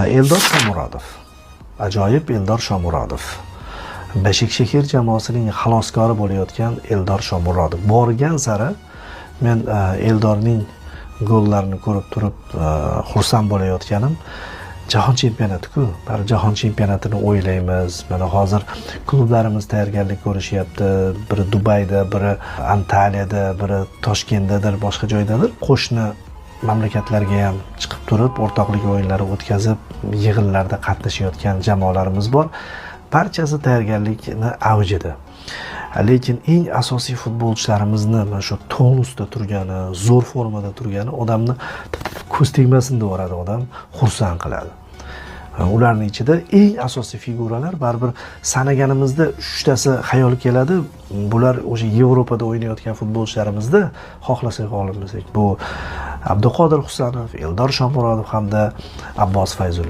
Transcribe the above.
Eldor Shomurodov, ajoyib Eldor Shomurodov, Bashakshehir jamoasining xaloskori bo'layotgan Eldor Shomurodov. Borgan sari men Eldorning gollarini ko'rib turib xursand bo'layotganim, jahon chempionati-ku, baribir jahon chempionatini o'ylaymiz. Mana hozir klublarimiz tayyorgarlik ko'rishyapti, biri Dubayda, biri Antaliyada, biri Toshkentdadir, boshqa joydadir. Qo'shni mamlakatlarga ham chiqib turib, o'rtoqlik o'yinlari o'tkazib, yig'inlarda qatnashayotgan jamoalarimiz bor. Barchasi tayyorgarlikni avjida, lekin eng asosiy futbolchilarimizni mana shu tonusda turgani, zo'r formada turgani odamni ko'z tegmasin deb yuboradi, odam xursand qiladi. Ularni ichida eng asosiy figuralar baribir sanaganimizda uchtasi xayol keladi. Bular o'sha Yevropada o'ynayotgan futbolchilarimizda, xohlasak xohlamasak, bu Abduqodir Husanov, Eldor Shomurodov hamda Abbos Fayzullayev.